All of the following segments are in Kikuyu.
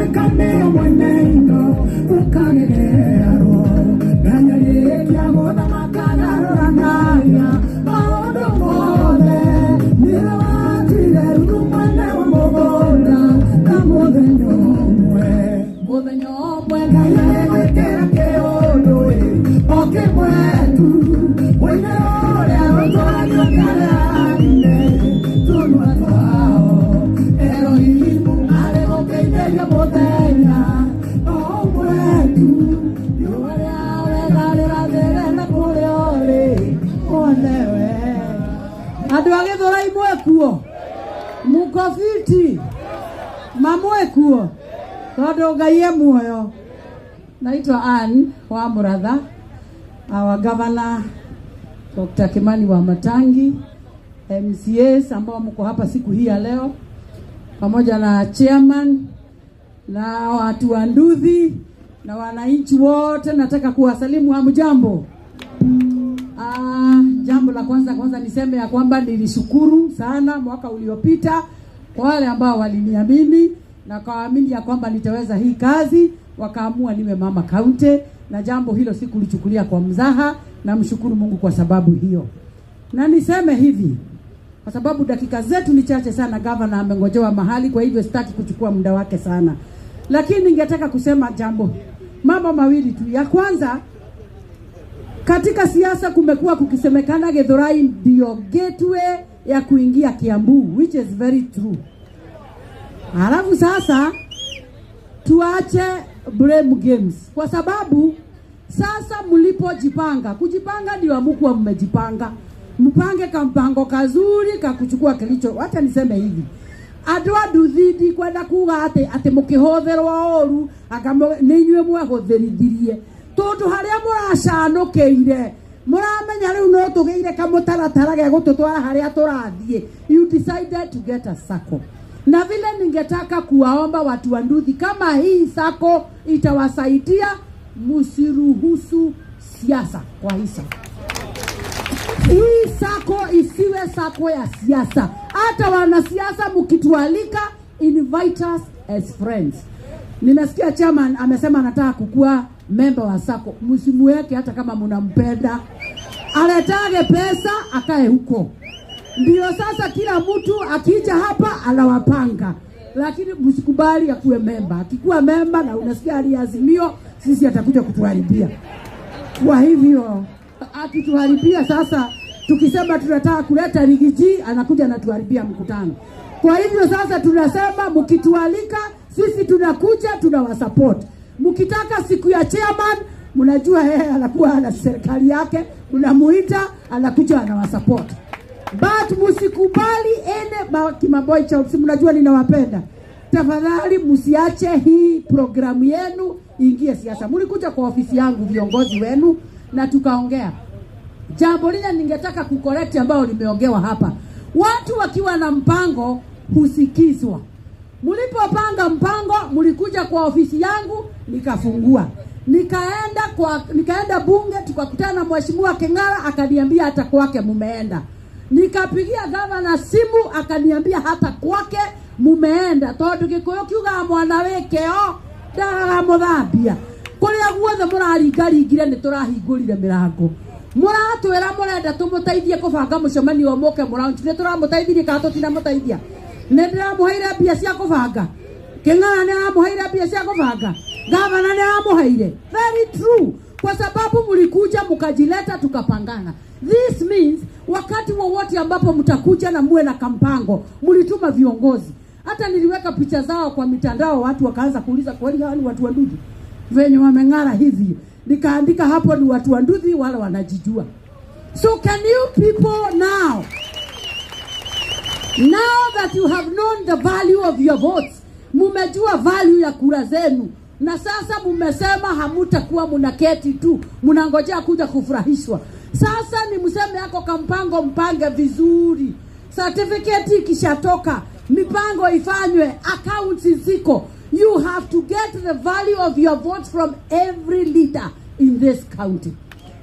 Gũtuĩka nĩyo mwene indo ũkagegearwo Ngai arĩkia gũthamaka agarũranagia maũndũ mothe nĩwe watuire Ruthu mwene wa mũgũnda na mũthenya ũmwe mũthenya ũmwe Ngai agĩgwĩkĩra kĩũndũ ĩ o kĩmwe tu ũine ũrĩa ũtũragio nĩ arĩa anene tũnua twao Elohimu arĩ gũkĩithĩria mũthenya o ũmwe tu riũa rĩa wega rĩrathĩre na kũrĩa ũrĩ wone we. Andũ a Gĩthũrai mwĩkuo, muko fiti, mamwĩkuo, tondũ Ngai e muoyo. Naitwa Ann wa Muratha, our governor Dr. Kimani wa Matangi, MCAs ambao mko hapa siku hii ya leo, pamoja na chairman na watu wa Nduthi na wananchi wote, nataka kuwasalimu hamjambo. Jambo la kwanza kwanza niseme ya kwamba nilishukuru sana mwaka uliopita kwa wale ambao waliniamini na kawaamini ya kwamba nitaweza hii kazi, wakaamua niwe mama county, na jambo hilo sikulichukulia kwa mzaha, na mshukuru Mungu kwa sababu hiyo. Na niseme hivi, kwa sababu dakika zetu ni chache sana, governor amengojewa mahali, kwa hivyo sitaki kuchukua muda wake sana, lakini ningetaka kusema jambo, mambo mawili tu. Ya kwanza, katika siasa kumekuwa kukisemekana Githurai ndio gateway ya kuingia Kiambu, which is very true. Halafu sasa tuache blame games, kwa sababu sasa mlipojipanga, kujipanga ndio hamkuwa mmejipanga, mpange kampango kazuri kakuchukua kilicho. Wacha niseme hivi, andũ a nduthi ndikwenda kuga atĩ atĩ mũkĩhũthĩrwo ũru anga nĩ inyuĩ mwehũthĩrithirie, tondũ harĩa mũracanũkĩire mũramenya rĩu no tũgĩire kamũtaratara ge gũtũtwara harĩa tũrathiĩ. You decided to get a sacco, na vile ningetaka kuwaomba watu wa Nduthi, kama hii sacco itawasaidia, msiruhusu siasa kwa hii sacco. Hii sacco isiwe sacco ya siasa. Hata wanasiasa mkitualika, invite us as friends. Nimesikia chairman amesema anataka kukua member wa sacco. Msimuweke hata kama mnampenda, aletage pesa akae huko. Ndio sasa kila mtu akija hapa anawapanga, lakini msikubali akuwe memba. Akikuwa memba na unasikia aliazimio, sisi atakuja kutuharibia. Kwa hivyo akituharibia sasa, tukisema tunataka kuleta Riggy G, anakuja anatuharibia mkutano. Kwa hivyo sasa tunasema mkitualika sisi tunakuja, tunawasupport. Mkitaka siku ya chairman, mnajua yeye anakuwa ana serikali yake, mnamuita anakuja anawasupport. But msikubali ene kimaboy child, si mnajua ninawapenda. Tafadhali msiache hii programu yenu ingie siasa. Mlikuja kwa ofisi yangu viongozi wenu na tukaongea. Jambo lile ningetaka kucorrect ambao limeongewa hapa. Watu wakiwa na mpango husikizwa. Mlipopanga mpango, mlikuja kwa ofisi yangu nikafungua. Nikaenda bunge tukakutana na Mheshimiwa Keng'ara akaniambia hata kwake mumeenda. Nikapigia gavana simu akaniambia hata kwake mumeenda, tondu Gikuyu kiugaga mwana wĩ kĩo ndagaga mũthambia. Kũrĩa guothe mũraringaringire nĩ tũrahingũrire mĩrango. Mũratwĩra mũrenda tũmũteithie kũbanga mũcemanio mũke mũraunch, nĩ tũramũteithirie kana tũtinamũteithia? Nĩ ndĩramũheire mbia cia kũbanga. Kĩng'ara nĩ aramũheire mbia cia kũbanga, gavana nĩ aramũheire. Very true, kwa sababu mlikuja mkajileta tukapangana. This means wakati wowote ambapo mtakuja na muwe na kampango, mlituma viongozi. Hata niliweka picha zao kwa mitandao, watu wakaanza kuuliza kweli hawa ni watu wa Nduthi venye wameng'ara hivi? Nikaandika hapo ni watu wa Nduthi wale wanajijua. So can you people now, now that you have known the value of your votes, mumejua value ya kura zenu, na sasa mumesema hamutakuwa munaketi tu munangojea kuja kufurahishwa. Sasa ni mseme yako kampango, mpange vizuri. Certificate ikishatoka, mipango ifanywe, accounts ziko. You have to get the value of your votes from every leader in this county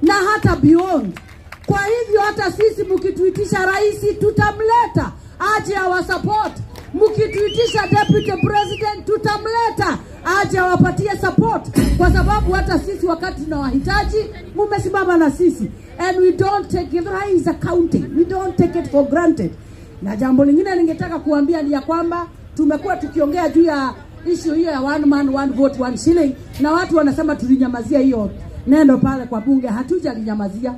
na hata beyond. Kwa hivyo hata sisi mkituitisha rais tutamleta aje awasupport, mkituitisha deputy president tutamleta aje awapatie support, kwa sababu hata sisi wakati tunawahitaji mumesimama na sisi, and we don't take Githurai is a county, we don't take it for granted. Na jambo lingine ningetaka kuambia ni ya kwamba tumekuwa tukiongea juu ya issue hiyo ya one man one vote one shilling, na watu wanasema tulinyamazia hiyo neno pale kwa bunge. Hatujalinyamazia.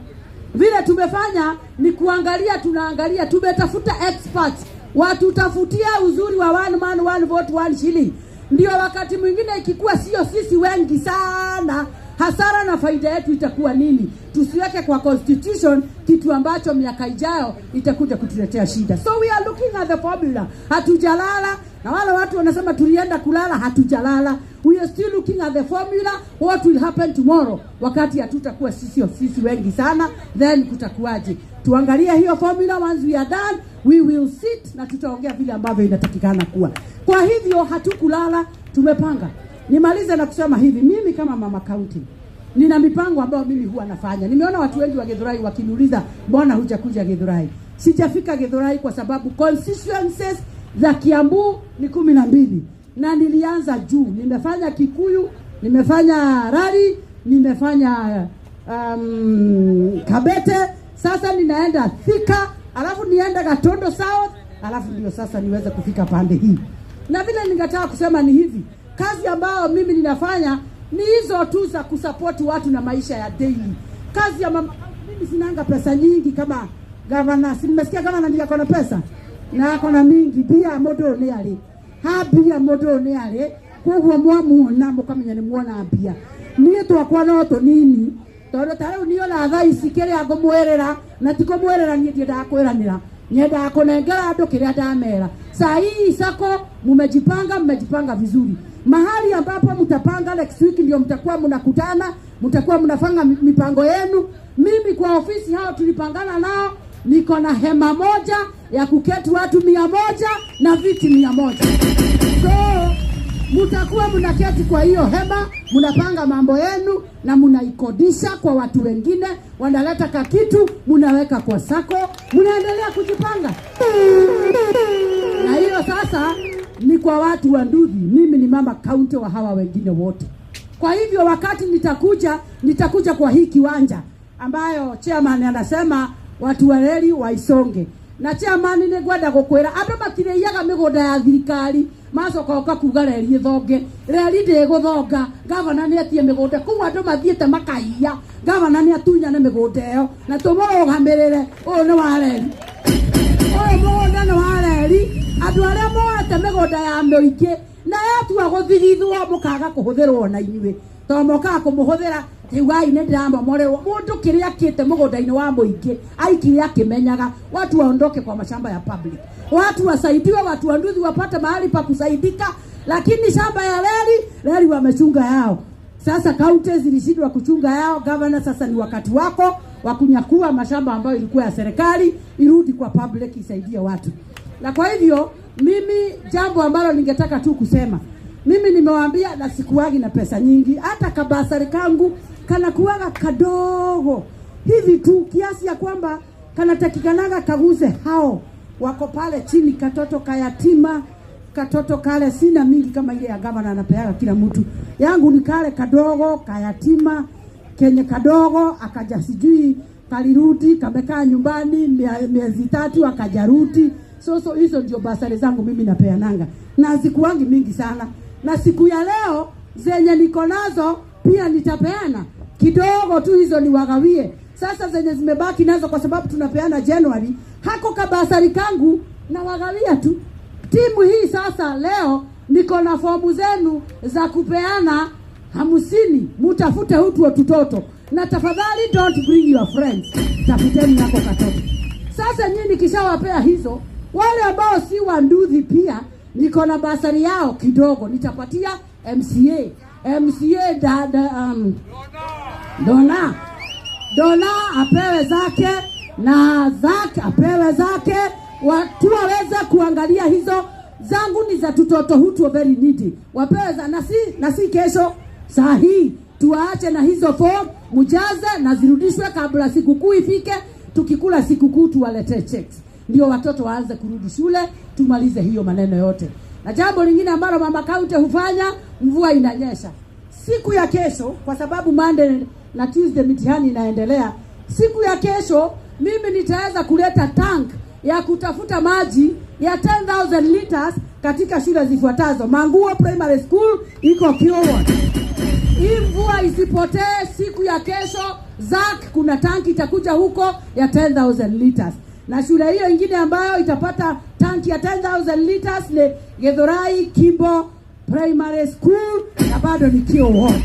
Vile tumefanya ni kuangalia, tunaangalia, tumetafuta experts watutafutia uzuri wa one man one vote one shilling. Ndio wakati mwingine ikikuwa sio sisi wengi sana, hasara na faida yetu itakuwa nini? Tusiweke kwa constitution kitu ambacho miaka ijayo itakuja kutuletea shida. So we are looking at the formula. Hatujalala, na wale watu wanasema tulienda kulala, hatujalala. We are still looking at the formula, what will happen tomorrow, wakati hatutakuwa sisi wengi sana, then kutakuwaje? Tuangalie hiyo formula. Once we are done, we will sit na tutaongea vile ambavyo inatakikana kuwa. Kwa hivyo hatukulala, tumepanga. Nimalize na kusema hivi, mimi kama mama county nina mipango ambayo mimi huwa nafanya. Nimeona watu wengi wa Githurai wakiniuliza, mbona hujakuja Githurai? Sijafika Githurai kwa sababu constituencies za Kiambu ni 12 na nilianza juu. Nimefanya Kikuyu, nimefanya Rari, nimefanya Kabete, sasa ninaenda Thika, alafu nienda Gatondo South, alafu ndio sasa niweze kufika pande hii. Na vile ningetaka kusema ni hivi, kazi ambayo mimi ninafanya ni hizo tu za kusupport watu na maisha ya daily. Kazi ya mama, mimi sinanga pesa nyingi kama gavana. Si nimesikia gavana ndiye akona pesa na akona mingi bia modo ni ali ha bia modo ni ali koguo mwamuona mukamenya ni muona bia nie twakwa no tunini tondu ta riu niĩ ona thaa ici kĩrĩa ngũmwĩrĩra na ti kũmwĩrĩra niĩ ndiendaga kwĩranĩra, nyendaga kũnengera andũ kĩrĩa ndamera. Saa hii sako mmejipanga, mmejipanga vizuri. Mahali ambapo mtapanga next week ndio mtakuwa mnakutana, mtakuwa mnafanga mipango yenu. Mimi kwa ofisi hao tulipangana nao, niko na hema moja ya kuketi watu 100 na viti 100. So mtakuwa mnaketi kwa hiyo hema, mnapanga mambo yenu na mnaikodisha kwa watu wengine, wanaleta kakitu, mnaweka kwa sako, mnaendelea kujipanga. Na hiyo sasa ni kwa watu wa Nduthi. Mimi ni mama county wa hawa wengine wote. Kwa hivyo wakati nitakuja, nitakuja kwa hii kiwanja ambayo chairman anasema watu wa reli waisonge. Na chairman nĩ ngwenda gũkwĩra andũ matirĩiyaga mĩgũnda ya thirikari macoka ũka kuga reri ĩthonge. Reri ndĩgũthonga, gavana nĩ atie mĩgũnda kũu andũ mathiĩte makaiya, gavana nĩ atunyane mĩgũnda ĩyo na tũmũrũgamĩrĩre. Ũyũ nĩ wa reri, ũyũ mũgũnda nĩ wa reri. Andũ arĩa moete mĩgũnda ya mũingĩ na yatua gũthigithwo mũkaga kũhũthĩrwo na inyuĩ, tondũ mokaga kũmũhũthĩra tiugai nĩ ndĩramomorerwo. Mũndũ kĩrĩa akĩte mũgũnda-inĩ wa mũingĩ aikire akĩmenyaga. Watu waondoke kwa mashamba ya public, watu wasaidiwe, watu wa Nduthi wapate mahali pa kusaidika. Lakini shamba ya reli, reli wamechunga yao. Sasa kaunti zilishindwa kuchunga yao. Governor, sasa ni wakati wako wa kunyakua mashamba ambayo ilikuwa ya serikali irudi kwa public isaidie watu. Na kwa hivyo mimi jambo ambalo ningetaka tu kusema, mimi nimewaambia na sikuagi na pesa nyingi, hata kabasari kangu kanakuaga kadogo hivi tu kiasi ya kwamba kanatakikanaga kaguze hao wako pale chini, katoto kayatima, katoto kale. Sina mingi kama ile ya gavana anapeaga kila mtu, yangu ni kale kadogo kayatima kenye kadogo, akaja sijui kalirudi kamekaa nyumbani miezi 3 akajarudi. So hizo ndio basari zangu mimi napeananga, na sikuangi mingi sana. Na siku ya leo zenye niko nazo pia nitapeana kidogo tu, hizo niwagawie. Sasa zenye zimebaki nazo, kwa sababu tunapeana January, hako kabasari kangu na wagawia tu timu hii. Sasa leo niko na fomu zenu za kupeana 50, mutafute hutu tutoto, na tafadhali don't bring your friends, tafuteni yako katoto. Sasa nyinyi nikishawapea hizo, wale ambao si wa Nduthi pia niko na basari yao kidogo, nitapatia MCA. MCA Dona Dona apewe zake na zake apewe zake, watu waweze kuangalia hizo. Zangu ni za tutoto hutu very needy, wapewe za, na si kesho saa hii tuwaache na hizo form mujaze na zirudishwe kabla sikukuu ifike. Tukikula sikukuu tuwaletee checks, ndio watoto waanze kurudi shule, tumalize hiyo maneno yote. Na jambo lingine ambalo mama kaunti hufanya, mvua inanyesha siku ya kesho, kwa sababu Monday na Tuesday mitihani inaendelea. Siku ya kesho mimi nitaweza kuleta tank ya kutafuta maji ya 10,000 liters katika shule zifuatazo. Manguo Primary School iko Kiowon. Hii mvua isipotee, siku ya kesho ZAK kuna tanki itakuja huko ya 10,000 liters. Na shule hiyo ingine ambayo itapata tanki ya 10,000 liters ni Githurai Kimbo Primary School na bado ni Kiowon.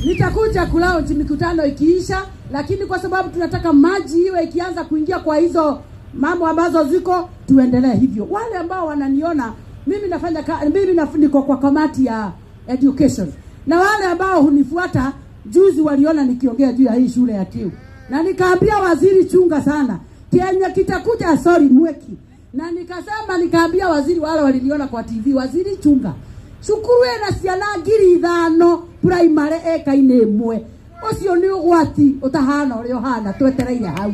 Nitakuja kulaunch mikutano ikiisha, lakini kwa sababu tunataka maji iwe ikianza kuingia kwa hizo mambo ambazo ziko, tuendelee hivyo. Wale ambao wananiona mimi nafanya mimi niko kwa kamati ya education, na wale ambao hunifuata juzi waliona nikiongea juu ya hii shule ya Kiu, na nikaambia waziri, chunga sana Kenya kitakuja, sorry Mweki, na nikasema, nikaambia waziri, wale waliniona kwa TV, waziri chunga cukuru ena ciana 5,000 primary eka-inĩ ĩmwe, ũcio nĩ ũgwati ũtahana ũrĩa ũhana, twetereire hau.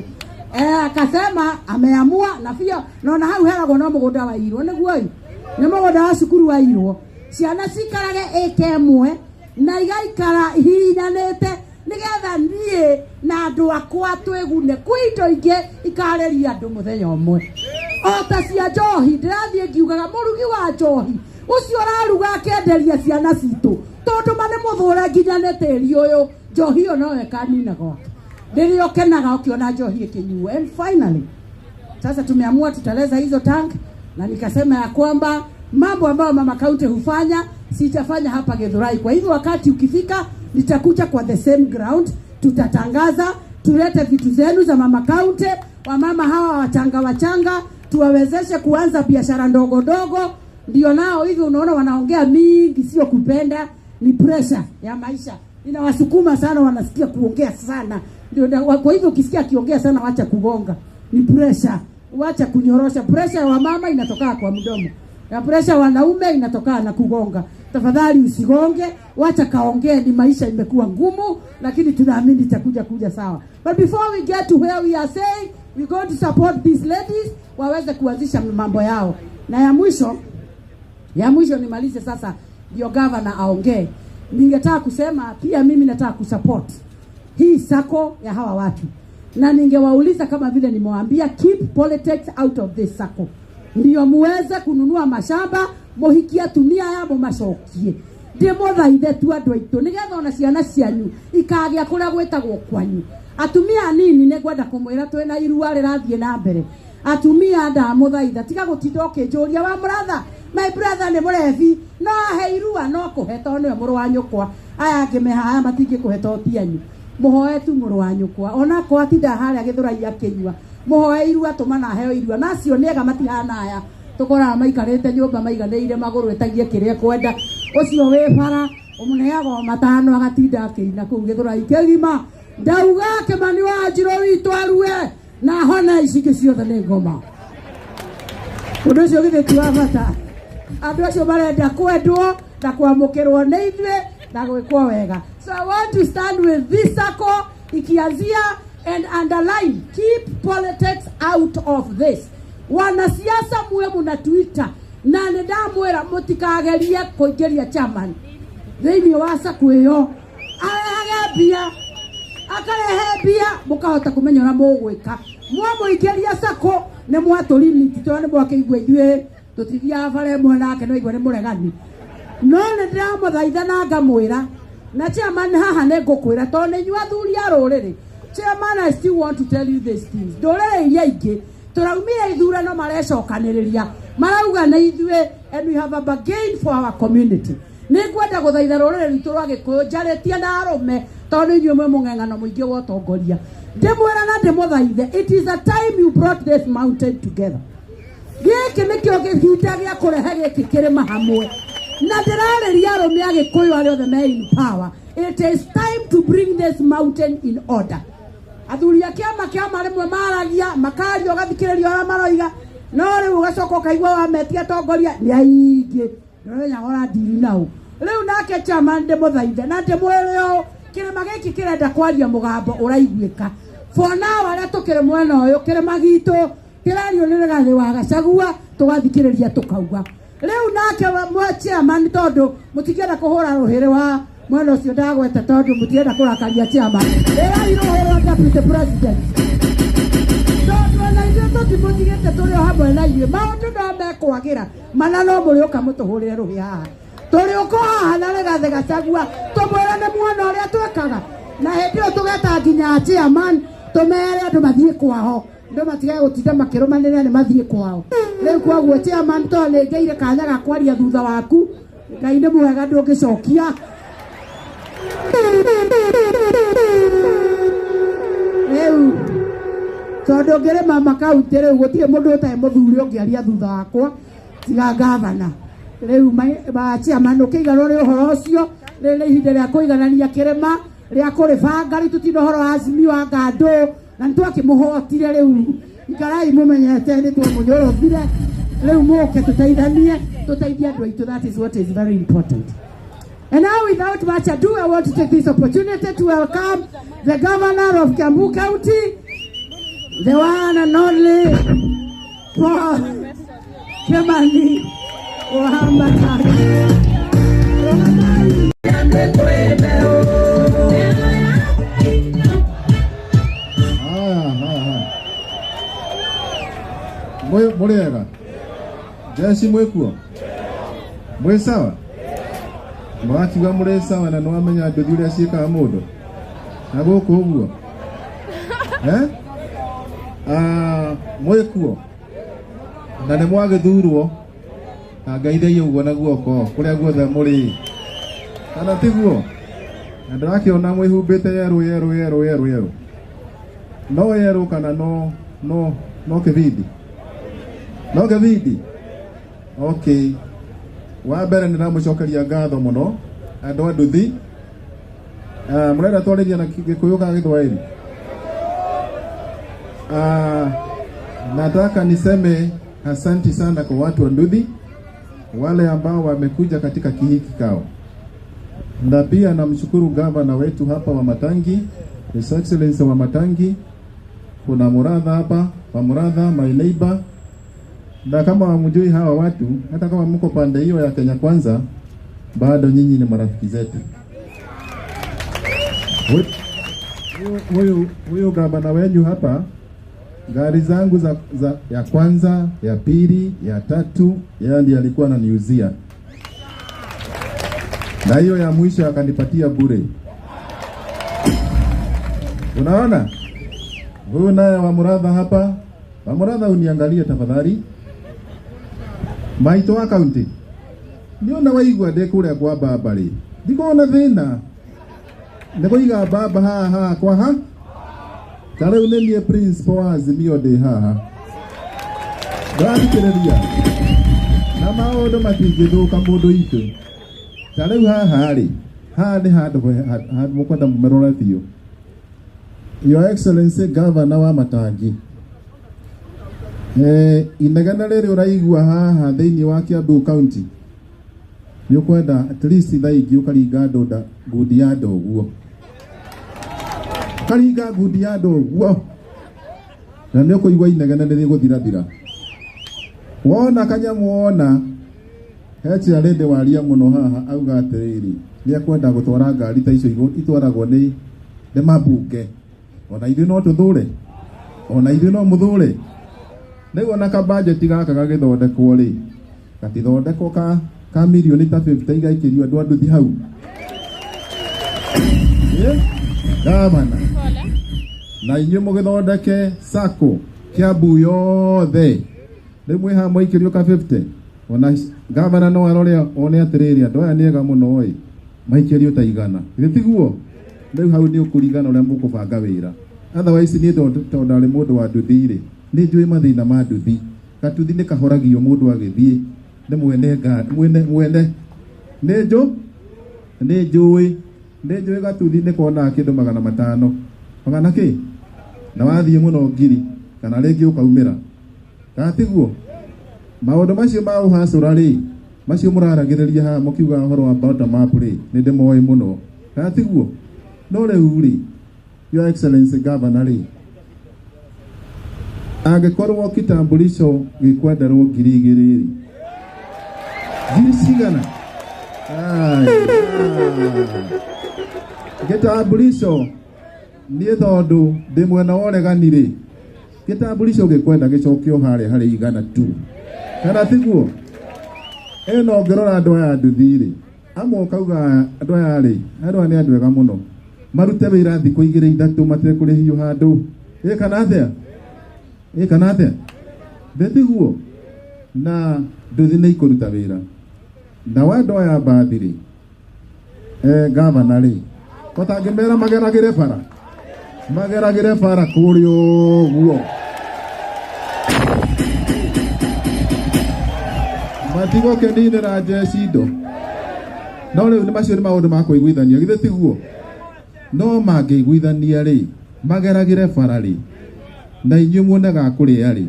Akasema ameamua na pia naona hau heragwo no mũgũnda wa irwo, nĩguo ĩ nĩ mũgũnda wa cukuru wa irwo, ciana cikarage ĩka ĩmwe na igaikara ihihinyanĩte nĩgetha niĩ na andũ akwa twĩgune. Kwĩ indo ingĩ ikarĩria andũ mũthenya ũmwe o ta cia njohi, ndĩrathiĩ ngiugaga mũrugi wa njohi ũcio ũraruga akenderia ciana citũ, tondũ ma nĩ mũthũre nginya nĩ tĩri ũyũ, njohi ĩyo no ĩkanina gwake. Rĩrĩa ũkenaga ũkĩona njohi ĩkĩnyuo. And finally sasa tumeamua tutaleza hizo tank, na nikasema ya kwamba mambo ambayo mama kaunti hufanya sitafanya hapa Githurai. Kwa hivyo wakati ukifika nitakuja kwa the same ground, tutatangaza, tulete vitu zenu za mama kaunti, wamama hawa wachanga wachanga tuwawezeshe kuanza biashara ndogo ndogo. Ndio nao hivyo unaona wanaongea mingi, sio kupenda, ni pressure ya maisha inawasukuma sana, wanasikia kuongea sana. Ndio kwa hivyo ukisikia akiongea sana, wacha kugonga, ni pressure, wacha kunyorosha. Pressure ya wamama inatoka kwa mdomo, na pressure wanaume inatoka na kugonga. Tafadhali usigonge, wacha kaongee, ni maisha imekuwa ngumu, lakini tunaamini itakuja kuja sawa. But before we get to where we are saying, we going to support these ladies waweze kuanzisha mambo yao. Na ya mwisho nimalize sasa, ndio governor aongee. Ningetaka kusema pia mimi nataka kusupport hii sako ya hawa watu, na ningewauliza kama vile nimewaambia, keep politics out of this sako, ndio muweze kununua mashamba muhikie atumia aya mumacokie. Ndimuthaithe tu andu aitu nigetha ona ciana cianyu ikagia kuria gwitagwo kwanyu. Atumia anini nĩngwenda kũmwĩra twĩna irua rĩrathiĩ na mbere. Atumia ndamũthaitha, tiga gũtinda ũkĩnjũria wa mũratha, my brother nĩ mũrebi, no ahe irua, no kũhe tondũ nĩwe mũrũ wa nyũkwa. Aya angĩ me haha matingĩkũhe tondũ ti anyu. Mũhoe tu mũrũ wa nyũkwa, onakorwo atinda harĩa Gĩthũrai akĩnyua, mũhoe irua, tũmana aheo irua. Na acio nĩ ega, matihana aya tũkoraga maikarĩte nyũmba maiganĩire magũrũ ĩtagie kĩrĩa ekwenda. Ũcio wĩ bara ũmũneaga o matano agatinda akĩina kũu Gĩthũrai kĩgima. Ndauga Kĩmani wa Njirũ witũ arue na hona ici ingĩ ciothe nĩ ngoma. Ũndũ ũcio githĩ ti wa bata? Andũ acio marenda kwendwo na kwamũkĩrwo nĩ ithuĩ na gwĩkwo wega. So I want to stand with this circle ikianzia and underline, keep politics out of this. Wanasiasa muwe munatuita na nĩ ndamwĩra mũtikagerie kũingĩria chairman thĩinĩ wa sacco ĩyo, arehage mbia, akarehe mbia mũkahota kũmenya ũrĩa mũgwĩka. Mwamũingĩria sacco nĩ mwatũlimit, tondũ nĩ mwakĩigua ithuĩ tũtithiaga bara ĩmwe nake, no igua nĩ mũregani. No nĩ ndĩramũthaitha na ngamwĩra, na chairman haha nĩ ngũkwĩra tondũ nĩ inyuĩ athuri a rũrĩrĩ. Chairman, I still want to tell you these things. Ndũrĩrĩ iria ingĩ tũraumire ithurano marecokanĩrĩria, marauga nĩ ithuĩ, and we have a bargain for our community. Nĩ ngwenda gũthaitha rũrĩrĩ rwitũ rwa Gĩkũyũ, njarĩtie na arũme tondũ nĩ inyuĩ mwĩ mũng'eng'ano mũingĩ wa ũtongoria. Ndĩmwĩra na ndĩmũthaithe, it is a time you brought this mountain together. Gĩkĩ nĩkĩo kĩhinda gĩa kũrehe gĩkĩ kĩrĩma hamwe. Na ndĩrarĩria arũme a Gĩkũyũ arĩa othe me in power. It is time to bring this mountain in order. Athuri a kĩama kĩama rĩmwe maragia, makaria ũgathikĩrĩria ũrĩa maroiga, no rĩu ũgacoka ũkaigua wametia atongoria nĩ aingĩ, ndũramenya ũrandiri nao. Rĩu nake chairman ndĩmũthaithe na ndĩmwĩre ũũ, kĩrĩma gĩkĩ kĩrenda kwaria mũgambo ũraiguĩka. For now arĩa tũkĩrĩ mwena ũyũ, kĩrĩma gitũ kĩrario nĩ Rigathĩ wa Gachagua, tũgathikĩrĩria tũkauga. Rĩu nake mwa chairman tondũ mũtingĩenda kũhũra rũhĩrĩ wa mwena ũcio ndagweta tondũ mũtirenda kũrakaria chairman. Ĩrai rũhĩ rwa deputy president. Tondũ ona ithuĩ tũtimũtigĩte tũrĩ o hamwe na inyuĩ. Maũndũ no mekwagĩra mana no mũrĩũka mũtũhũrĩre rũhĩ haha. Tũrĩũka haha na Rigathĩ Gachagua tũmwĩre nĩ muona ũrĩa twĩkaga. Na hĩndĩ ĩyo tũgeta nginya chairman tũmere andũ mathiĩ kwao. Andũ matigage gũtinda makĩrũmanĩrĩra nĩ mathiĩ kwao. Rĩu koguo chairman tondũ nĩ ngĩire kanya ga kwaria thutha waku, Ngai nĩ mwega ndũngĩcokia. Rĩu tondũ ngĩrĩ mama kaunti rĩu gũtirĩ mũndũ ũtarĩ mũthuri ũngĩaria thutha wakwa tiga gavana. Rĩu ma chairman ũkĩiganwo nĩ ũhoro ũcio, rĩrĩ nĩ ihinda rĩa kũiganania kĩrĩma rĩa kũrĩbanga. Rĩu tũtirĩ na ũhoro wa Azimio wa ngandũ na nĩ twakĩmũhotire. Rĩu ikarai mũmenyete nĩ twamũnyorothire. Rĩu mũke tũteithanie, tũteithie andũ aitũ. That is what is very important. And now, without much ado, I want to take this opportunity to welcome the governor of Kiambu County, the one and only Paul Kimani Wamatangi. Haya, haya, haya. Mũrĩ ega? Jeshi mwĩkuo? Mwĩ sawa? Mũrakiuga mũrĩ sawa na nĩwamenya nduthi ũrĩa ciĩkaga mũndũ na gũkũ ũguo, eh? Ah, mwĩkuo na nĩ mwagĩthurwo na ngeithĩi ũguo na guoko kũrĩa guothe mũrĩ, kana tiguo? Na ndĩrakĩona mwĩhumbĩte yerũ yerũ yerũ yerũ yerũ, no yerũ kana no kĩbindi, no kĩbindi. Okay, wa mbere nĩ ndamũcokeria ngatho mũno andũ a nduthi. Mũrenda twarĩria na Gĩkũyũ kana Gĩthwaĩri? Nataka niseme asanti sana kwa watu wa Nduthi wale ambao wamekuja katika hiki kikao, na pia namshukuru gavana wetu hapa wa Matangi, His Excellency wa Matangi. Kuna Muratha hapa, wa Muratha, my neighbor. Na kama hamjui hawa watu, hata kama mko pande hiyo ya Kenya Kwanza, bado nyinyi ni marafiki zetu. Huyu gavana wenyu hapa, gari zangu za ya kwanza, ya pili, ya tatu, yeye ndiye alikuwa ananiuzia, na hiyo ya mwisho akanipatia bure. Unaona, huyu naye wa Muratha hapa, wa Muratha uniangalie tafadhali, maitũ wa kaunti niona waigua ndĩ kũrĩa kwa baba rĩ, ndikoragwo na thĩna nĩ kũiga baba haha hakwa ha ta rĩu nĩ niĩ principal wa Azimio ndĩ haha ndĩrathikĩrĩria na maũndũ matingĩthũka mũndũ itũ. Ta rĩu haha rĩ, haha nĩ handũ handũ mũkwenda mũmerore biũ. Your Excellency Governor wa Matangi, inegene rĩrĩ ũraigua haha thĩinĩ wa Kiambu County, nĩ ũkwenda at least thaa ingĩ ũkaringa ndũnda ngundi ya andũ ũguo, ũkaringa ngundi ya andũ ũguo, na nĩ ũkũigua inegene nĩ rĩgũthirathira. Wona kanyamũ, wona he chairlady waria mũno haha auga atĩrĩrĩ, nĩ ekwenda gũtwara ngari ta icio itwaragwo nĩ mabunge. Ona ithuĩ no tũthũre, ona ithuĩ no mũthũre. Rĩu ona kabajeti gaka gagĩthondekwo rĩ, gatithondekwo ka mirioni ta 50 igaikĩrio andũ a nduthi hau. Gavana na inyuĩ mũgĩthondeke sacco Kiambu yothe, rĩu mwĩ haha mwaikĩrio ka 50, ona gavana no arore one atĩrĩrĩ, andũ aya nĩ ega mũno ĩ, maikĩrio ta 100. Githĩ tiguo? Rĩu hau nĩ ũkũringana ũrĩa mũkũbanga wĩra. Otherwise niĩ tondũ ndarĩ mũndũ wa nduthi rĩ, nĩ njũĩ mathĩna ma nduthi. Gatuthi nĩ kahoragio mũndũ agĩthiĩ nĩ mwene ngari, mwene nĩ njũĩ gatuthi nĩ konaga kĩndũ 500 magana kĩ na wathiĩ mũno 1,000 kana rĩngĩ ũkaumĩra, kana tiguo? Maũndũ macio ma ũhacũra rĩ, macio mũraragĩrĩria haha mũkiuga ũhoro wa bottom up rĩ, nĩ ndĩmoĩ mũno, kana tiguo? No rĩu rĩ, Your Excellency Governor rĩ, angĩkorwo kitambulisho gĩkwenderwo 2,000 rĩ, Ngiri cigana? Gĩtambulico niĩ tondũ ndĩ mwena wa ũregani rĩ, gĩtambulico gĩkwenda gĩcokio harĩa harĩ igana tu, kana tiguo? Ĩno ũngĩrora andũ aya nduthi rĩ, amwe ũkauga andũ aya rĩ, andũ aya nĩ andũ ega mũno, marute wĩra thikũ igĩrĩ ithatũ matekũrĩhio handũ. Ĩ kana atĩa? Ĩ kana atĩa? Thĩ tiguo? Na nduthi nĩ ikũruta wĩra. Na wa andũ aya mbathi rĩ, gavana rĩ, kotangĩmera mageragĩre bara, mageragĩre bara kũrĩa ũguo, matigũkĩninĩra njeci indo. No rĩu nĩ macio nĩ maũndũ ma kũiguithania, githĩ tiguo? No mangĩiguithania rĩ, mageragĩre bara rĩ, na inyuĩ muone ga kũrĩa rĩ,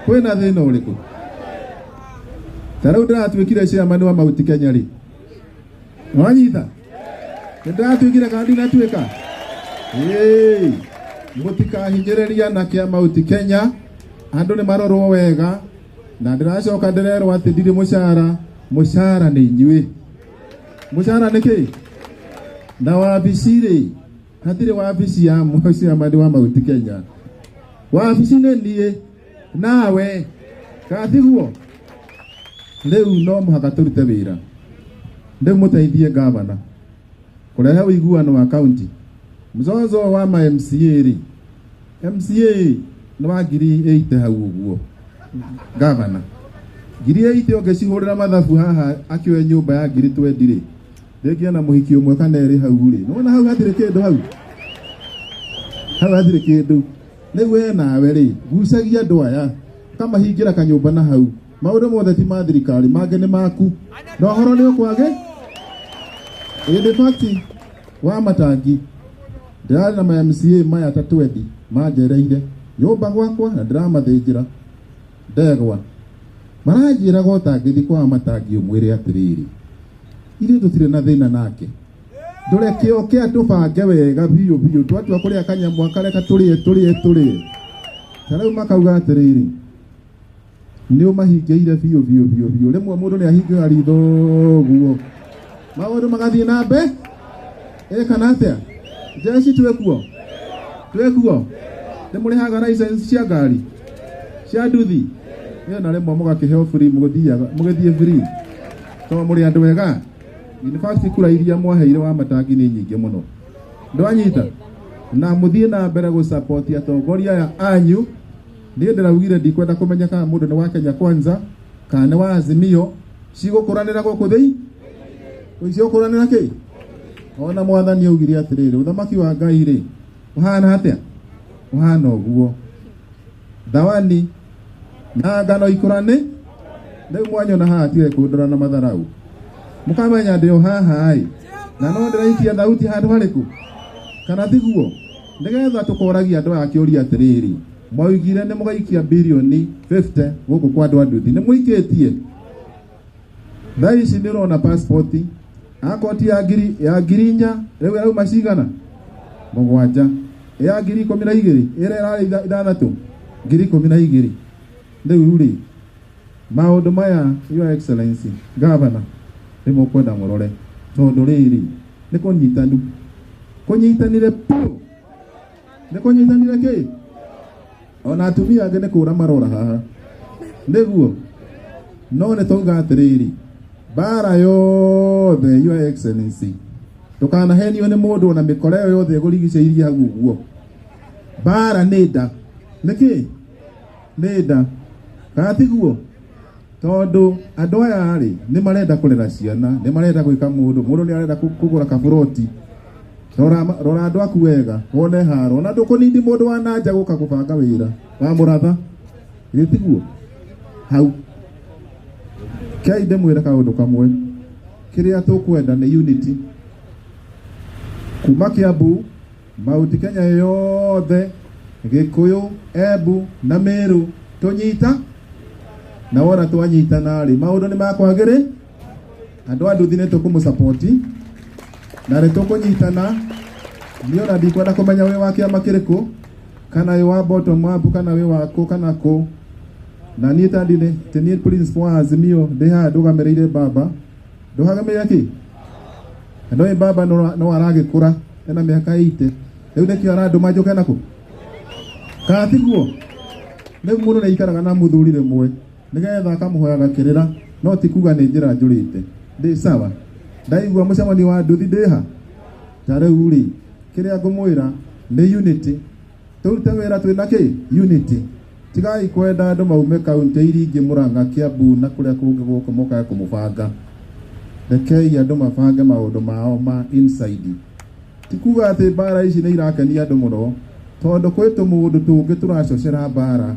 kwĩna thĩna ũrĩkũ? Ta rĩu ndĩratuĩkire chairman wa Mount Kenya rĩ, wanyita? Nĩndĩratuĩkire kana ndinatuĩka? Ĩĩ, mũtikahinyĩrĩria na kĩa Mount Kenya, andũ nĩ marorwo wega, na ndĩracoka ndĩrerwo atĩ ndirĩ mũcara, mũcara nĩ inyuĩ. Mũcara nĩ kĩ? Na wabici rĩ, hatirĩ wabici ya chairman wa Mount Kenya. Wabici nĩ niĩ nawe, kana tiguo? Rĩu no mũhaka tũrute wĩra. Rĩu mũteithie gavana kũrehe ũiguano wa county. Mzozo wa ma MCA rĩ, MCA nĩ wa ngiri 80 hau ũguo gavana. Ngiri 80 ũngĩcihũrĩra mathabu haha akĩoe nyũmba ya ngiri 20 rĩ, rĩngĩ ena mũhiki ũmwe kana erĩ hau rĩ, nĩwona hau hatirĩ kĩndũ hau, hau hatirĩ kĩndũ. Rĩu we nawe rĩ, gucagia andũ aya ũkamahingĩra kanyũmba na hau, maũndũ mothe ti ma thirikari, mangĩ nĩ maku, na ũhoro nĩ ũkwage. In fact wa matangi ndĩrarĩ na ma MCA maya ta 20 manjereire nyũmba gwakwa na ndĩramathĩnjĩra ndegwa, maranjĩraga ũtangĩthiĩ kwa matangi ũmwĩre atĩrĩrĩ, ithuĩ tũtirĩ na thĩna nake, ndũreke oke atũbange wega biũ biũ, twatua kũrĩa kanyamũ akareka tũrĩe tũrĩe tũrĩe. Ta rĩu makauga atĩrĩrĩ, nĩ ũmahingĩire biũ biũ biũ biũ. Rĩmwe mũndũ nĩ ahingĩra ritho ũguo, maũndũ magathiĩ na mbe. Ĩ kana atĩa? Jeshi twĩkuo, twĩkuo, nĩ mũrĩhaga license cia ngari cia nduthi ĩyo, na rĩmwe mũgakĩheo free, mũgĩthiaga mũgĩthiĩ free tondũ mũrĩ andũ ega. In fact kura iria mwaheire wa matangi nĩ nyingĩ mũno, ndwanyita? Na mũthiĩ na mbere gũ-support atongoria aya anyu. Niĩ ndĩraugire ndikwenda kũmenya kana mũndũ nĩ wa Kenya Kwanza kana nĩ wa Azimio, cigũkũranĩra gũkũ thĩi, cigũkũranĩra kĩ? Ona mwathani augire atĩrĩrĩ, ũthamaki wa Ngai rĩ ũhana atĩa? Ũhana ũguo, thawani na ngano ikũrane. Rĩu mwanyona haha tigai kũndora na matharau, mũkamenya ndĩ o haha ĩ, na no ndĩraikia thauti handũ harĩkũ, kana tiguo? Nĩgetha tũkoragia andũ aya kĩũria atĩrĩrĩ, mwaugire nĩ mũgaikia birioni 50 gũkũ kwa andũ a nduthi, nĩ mũikĩtie? Thaa ici nĩ ũrona passport akoti ya ngiri ya ngiri inya rĩu ĩrauma cigana? 7. Ya ngiri 12 ĩrĩa ĩrarĩ ithathatũ, ngiri 12 rĩu rĩ. Maũndũ maya, Your Excellency Governor, nĩ mũkwenda mũrore, tondũ rĩrĩ nĩ kũnyitanu, kũnyitanire biũ, nĩ kũnyitanire kĩ? Ona atumia angĩ nĩ kũra marora haha nĩguo. No nĩ twauga atĩrĩrĩ, mbara yothe, Your Excellency, ndũkanahenio nĩ mũndũ ona mĩkora ĩyo yothe ĩgũrigicĩirie hau ũguo. Mbara nĩ nda, nĩkĩ nĩ nda, kana tiguo? Tondũ andũ aya rĩ, nĩ marenda kũrera ciana, nĩ marenda gwĩka mũndũ, mũndũ nĩ arenda kũgũra kaburoti. Rora, rora andũ aku wega wone haro, ona ndũkũnindi mũndũ wa nanja gũka kũbanga wĩra wa mũratha, githĩ tiguo? Hau kei ndĩmwĩre kaũndũ kamwe, kĩrĩa tũkwenda nĩ unity kuma Kiambu, Mount Kenya yothe, Gĩkũyũ, Embu na Meru, tũnyita na wona twanyitana rĩ, maũndũ nĩ makwagĩrĩ. Andũ a nduthi nĩ tũkũmũsapoti na nĩ tũkũnyitana. Niĩ ona ndikwenda kũmenya wĩ wa kĩama kĩrĩkũ, kana wĩ wa bottom up, kana wĩ wa kũ kana kũ. Na niĩ ta ndĩ ti niĩ principal wa Azimio ndĩ haha ndũgamĩrĩire baba. Ndũgamĩrĩire kĩ? Na ndoĩ baba no aragĩkũra ena mĩaka 80. Rĩu nĩkĩo arandũma njũke nakũ? Kana tiguo? Rĩu mũndũ nĩ aikaraga na mũthuri rĩmwe nĩgetha akamũhoyaga kĩrĩra, no ti kuga nĩ njĩra njũrĩte. Ndĩ sawa? Ndaigua mũcemanio wa nduthi ndĩha? Ta rĩu rĩ, kĩrĩa ngũmwĩra nĩ unity. Tũrute wĩra twĩna kĩ? Unity. Tigai kwenda andũ maume kaunti iria ingĩ, Murang'a, Kiambu na kũrĩa kũngĩ gũkũ mokaga kũmũbanga. Rekei andũ mabange maũndũ mao ma inside. Ti kuga atĩ mbara ici nĩ irakenia andũ mũno, tondũ kwĩ tũmũndũ tũngĩ tũracocera mbara.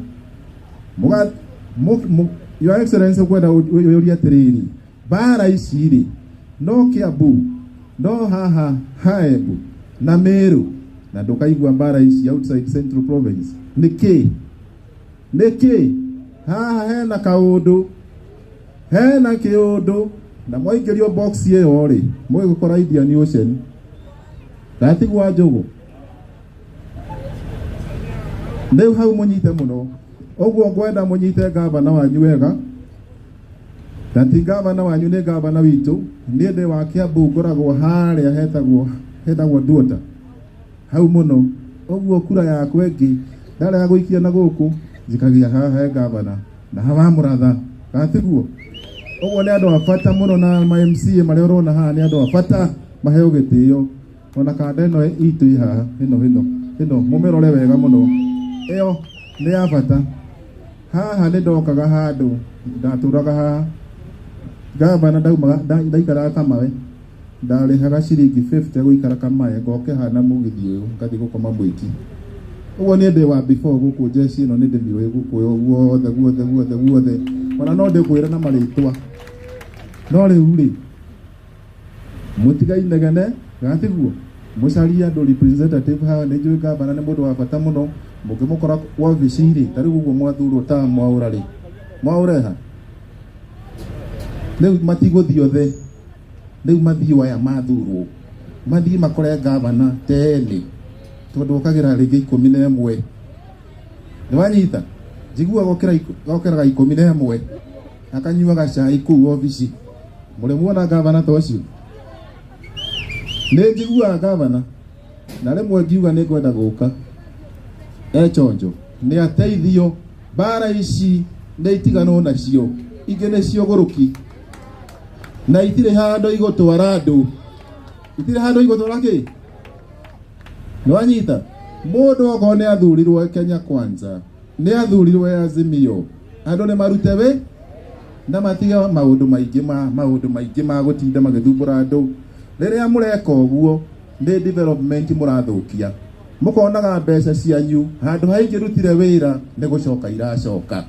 Your Excellency, ngwenda ũrie atĩrĩrĩ, mbara ici rĩ, no Kiambu, no haha Haembu na Meru, na ndũkaigua mbara ici outside Central Province. Nĩkĩ? Nĩkĩ? Haha hena kaũndũ, hena kĩũndũ, na mwaingĩrio box ĩyo rĩ, mũgĩgũkora Indian Ocean. Ndatigwa njũgũ. Rĩu hau mũnyite mũno. Ũguo ngwenda mũnyite gavana wanyu wega. Na ti gavana wanyu, nĩ gavana witũ. Niĩ ndĩ wa Kiambu, ngoragwo harĩa hetagwo Nduota. Hau mũno. Ũguo kura yakwa ĩngĩ ndarega gũikia na gũkũ, njikagia haha he gavana na hawa mũratha. Kana tiguo? Ũguo nĩ andũ a bata mũno, na ma MCA marĩa ũrona haha nĩ andũ a bata, maheo gĩtĩo. Ona kanda ĩno itũ ĩ haha, ĩno mũmĩrore wega mũno. Ĩyo nĩ ya bata. Haha nĩ ndokaga handũ, ndatũraga haha. Gavana ndaumaga, ndaikaraga Kamawe. Ndarĩhaga ciringi 50 gũikara Kamawe, ngoke haha na mũgithi ũyũ, ngathiĩ gũkoma Mwiki. Ũguo niĩ ndĩ wa before gũkũ jeshi ĩno nĩ ndĩmĩũĩ gũkũ guothe guothe guothe guothe. Ona no ndĩkwĩre na marĩtwa. No rĩu rĩ, mũtigainegene, kana tiguo? Mũcarie andũ representative haha. Nĩ njũĩ gavana nĩ mũndũ wa bata mũno. Mũngĩmũkora wabici rĩ, ta rĩu ũguo mwathurwo ta mwaũra rĩ, mwaũreha rĩu matigũthiĩ othe. Rĩu mathiĩ aya mathurwo mathiĩ makore gavana tene, tondũ okagĩra rĩngĩ 11. Nĩ wanyita? Njiguaga okĩraga 11 akanyuaga cai kũu obici. Mũrĩ muona gavana ta ũcio? Nĩ njiguaga gavana na rĩmwe ngiuga nĩ ngwenda gũka echonjo nĩ ateithio. Mbara ici nĩ itiganwo nacio, ingĩ nĩ ciũgũrũki na itirĩ handũ igũtwara andũ, itirĩ handũ igũtwara kĩ. Nĩ wanyita? Mũndũ okorwo nĩ athurirwo Kenya Kwanza, nĩ athurirwo Azimio, andũ nĩ marute wĩ na matige maũndũ maingĩ ma maũndũ maingĩ ma gũtinda magĩthumbũra andũ. Rĩrĩa mũreka ũguo nĩ development mũrathũkia. Mũkonaga mbeca cianyu handũ haingĩrutire wĩra nĩ gũcoka iracoka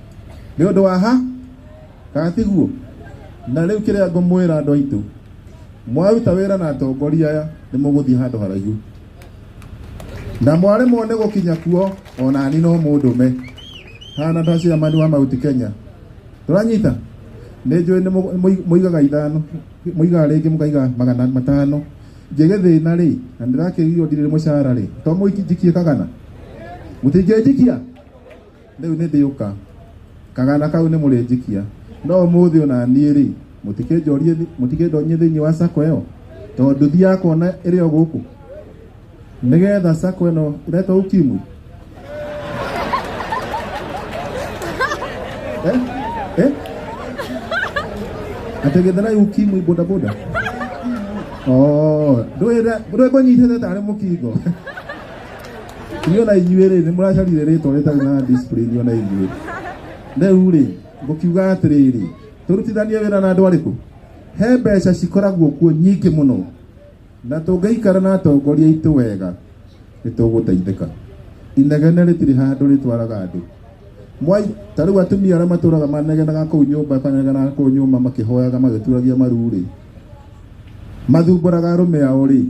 nĩ ũndũ wa ha, kana tiguo? Na rĩu kĩrĩa ngũmwĩra andũ aitũ, mwaruta wĩra na atongoria aya nĩ mũgũthiĩ handũ haraihu, na mwaremwo nĩ gũkinya kuo, ona ni no mũndũme hana ta chairman wa Mount Kenya. Tũranyita? Nĩ njũĩ nĩ mũigaga ithano, mũigaga rĩngĩ mũkaiga 500. Ngĩgĩthĩna rĩ, na ndĩrakĩgio ndirĩ mũcara rĩ, to mũinjikie kagana, mũtingĩnjikia. Rĩu nĩ ndĩũka kagana kau nĩ mũrĩnjikia, no ũmũthĩ ona niĩ rĩ, mũtikĩnjorie, mũtikĩndonyie thĩinĩ wa sacco ĩyo, tondũ thiaga kuona ĩrĩ o gũkũ nĩgetha sacco ĩno ĩretwo ukimwi, eh? Eh? Atĩ gĩtharai ukimwi boda boda. Oh, ndũĩ kũnyitĩte tarĩ mũkingo. Inyuĩ ona inyuĩ rĩ, nĩ mũracarire rĩtwa rĩtarĩ na discipline ona inyuĩ. Rĩu rĩ, ngũkiuga atĩrĩrĩ, tũrutithanie wĩra na andũ arĩkũ? He mbeca cikoragwo kuo nyingĩ mũno, na tũngĩikara na atongoria aitũ wega nĩ tũgũteithĩka. Inegene rĩtirĩ handũ rĩtwaraga andũ. Mwai ta rĩu atumia arĩa matũraga manegenaga kũu nyũmba, manegenaga kũu nyũmba makĩhoyaga magĩturagia maru rĩ, mathumbũraga arũme ao rĩ,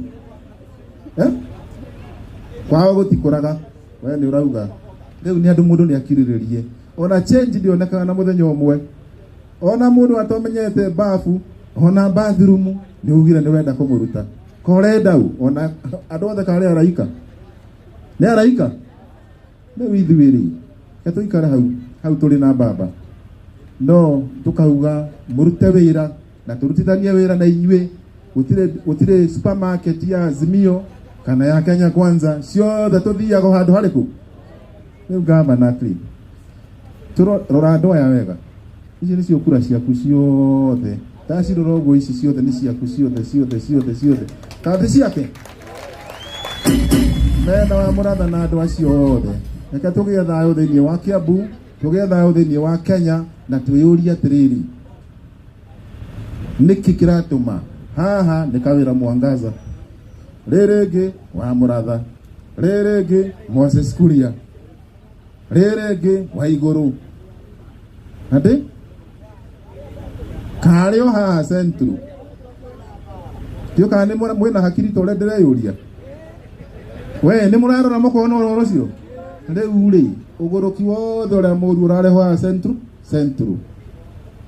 eh? Kwao gũtikũraga. We nĩ ũrauga rĩu nĩ andũ, mũndũ nĩ akirĩrĩrie. Ona change ndĩonekaga na mũthenya ũmwe. Ona mũndũ atomenyete bafu ona bathroom, nĩ ugire nĩ wenda kũmũruta korenda u, ona andũ othe karĩ araika nĩ araika. Rĩu ithuĩ rĩ, reke tũikare hau hau tũrĩ na baba. No tukauga murute wira na turutithanie wira na inyuĩ. Gutire supermarket ya Azimio kana ya Kenya Kwanza, ciothe tuthiaga handũ harĩkũ? Rĩu gavana clean rora andũ aya wega, ici nĩcio kura ciaku ciothe, ndacirora ũguo, ici ciothe nĩ ciaku ciothe ciothe ciothe ciothe, kana ti ciake mena wa Mũratha na andũ acio othe. Reke tũgĩe thayũ thĩinĩ wa Kiambu, tũgĩe thayũ thĩinĩ wa Kenya, na twĩyũrie atĩrĩrĩ, nĩkĩ kĩratũma haha nĩ Kawĩra Mwangaza, rĩrĩ rĩngĩ wa Mũratha, rĩrĩ rĩngĩ Moses Kuria, rĩrĩ rĩngĩ wa Igũrũ, atĩ karĩ o haha Central tio, kana nĩ mwĩna hakiri ta ũrĩa ndĩreyũria? We nĩ mũrarora mũkona ũhoro ũcio? Rĩu rĩ, ũgũrũki wothe ũrĩa mũru ũrarehwo haha Central Central,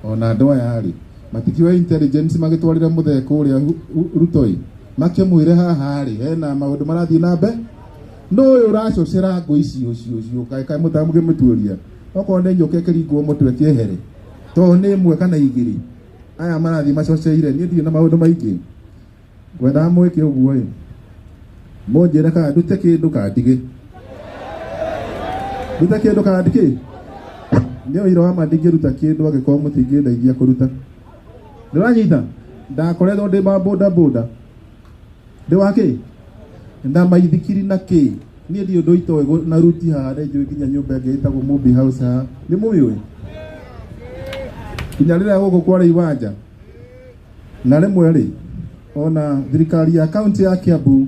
ona andũ aya rĩ matikiwe intelligence magĩtwarĩre mũthee kũrĩa Ruto ĩ, makĩmwĩre haha rĩ hena maũndũ marathiĩ na mbere, no ũyũ ũracocera ngũ ici ũcio ũcio kaĩ kaĩ mũtamũkĩmũtuĩria, okorwo nĩ nyũka ĩkĩringwo mũtwe kĩehere, tondũ nĩ ĩmwe kana igĩrĩ aya marathiĩ macoceire. Niĩ ndirĩ na maũndũ maingĩ, ngwendaga mwĩke ũguo ĩ, mũnjĩre kana ndute kĩndũ kana ndige ndute kĩndũ kana ndikĩ. Nĩ ũira wa ma ndingĩruta kĩndũ angĩkorwo mũtingĩndeithia kũruta. Ndĩranyita ndakoretwo ndĩ ma boda boda, ndĩ wa kĩ na maithikiri na kĩ, niĩ ndiũ ũndũ itoĩ na ruti haha, nĩ njũĩ nginya nyũmba ĩngĩ ĩtagwo Mobi House haha, nĩ mũmĩũĩ? Nginya rĩrĩa gũkũ kwarĩ iwanja na rĩmwe rĩ, ona thirikari ya kaunti ya Kiambu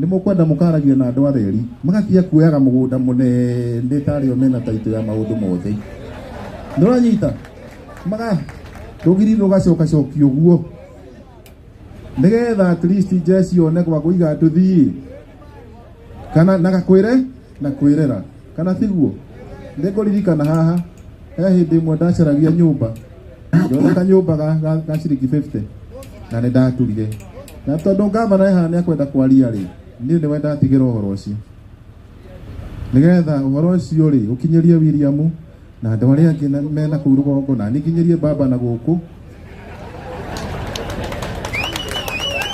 nĩ mũkwenda mũkaragia na andũ atheri magatiga kuoyaga mũgũnda mũnene tarĩ o mena taitũ ya maũndũ mothe. Nĩũranyita maga rũgiri rũgacokacokio ũguo nĩgetha at least jeshi one gwa kũiga nduthi kana na gakwĩre na kwĩrera, kana tiguo? Nĩngũririkana haha he hĩndĩ ĩmwe ndacaragia nyũmba, ngĩona kanyũmba ga ciringi 50 na nĩ ndaturire, na tondũ ngavana haha nĩ akwenda kwaria rĩ, niĩ nĩwe ndatigĩra ũhoro ũcio nĩgetha ũhoro ũcio rĩ ũkinyĩrie William na andũ arĩa angĩ mena kũu rũgongo, na niĩ nginyĩrie baba na gũkũ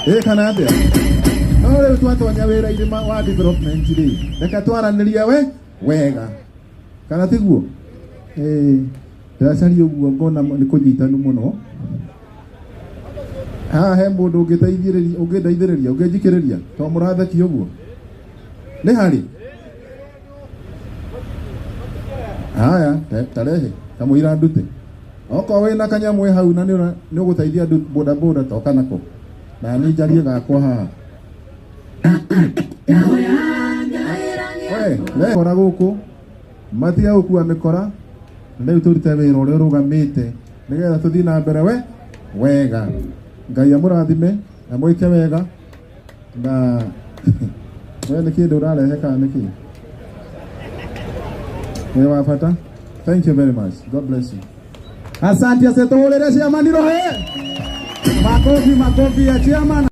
ĩ kana atĩa. No rĩu twatonya wĩra-inĩ wa development rĩ, reke twaranĩrie we wega, kana tiguo? Ĩĩ, ndĩracaria ũguo ngona nĩ kũnyitanu mũno haha. He mũndũ ũngĩteithĩrĩria, ũngĩndeithĩrĩria, ũngĩnjikĩrĩria to mũratheki ũguo nĩ harĩ haya tarehe kamũira ndute, okorwo wĩna kanyamũ hau na nĩ ũgũteithia andũ boda boda, toka nako na niĩ njarie gakwa haha. We kora gũkũ matige gũkua mĩkora, rĩu tũrute wĩra ũrĩa ũrũgamĩte nĩgetha tũthiĩ na mbere we wega. Ngai amũrathime na mwĩke wega. Na we nĩ kĩndũ ũrarehe kana nĩ kĩ wĩ wa bata? Thank you very much. God bless you. Asante, asante, chairman Rohe. Makofi, makofi ya chairman.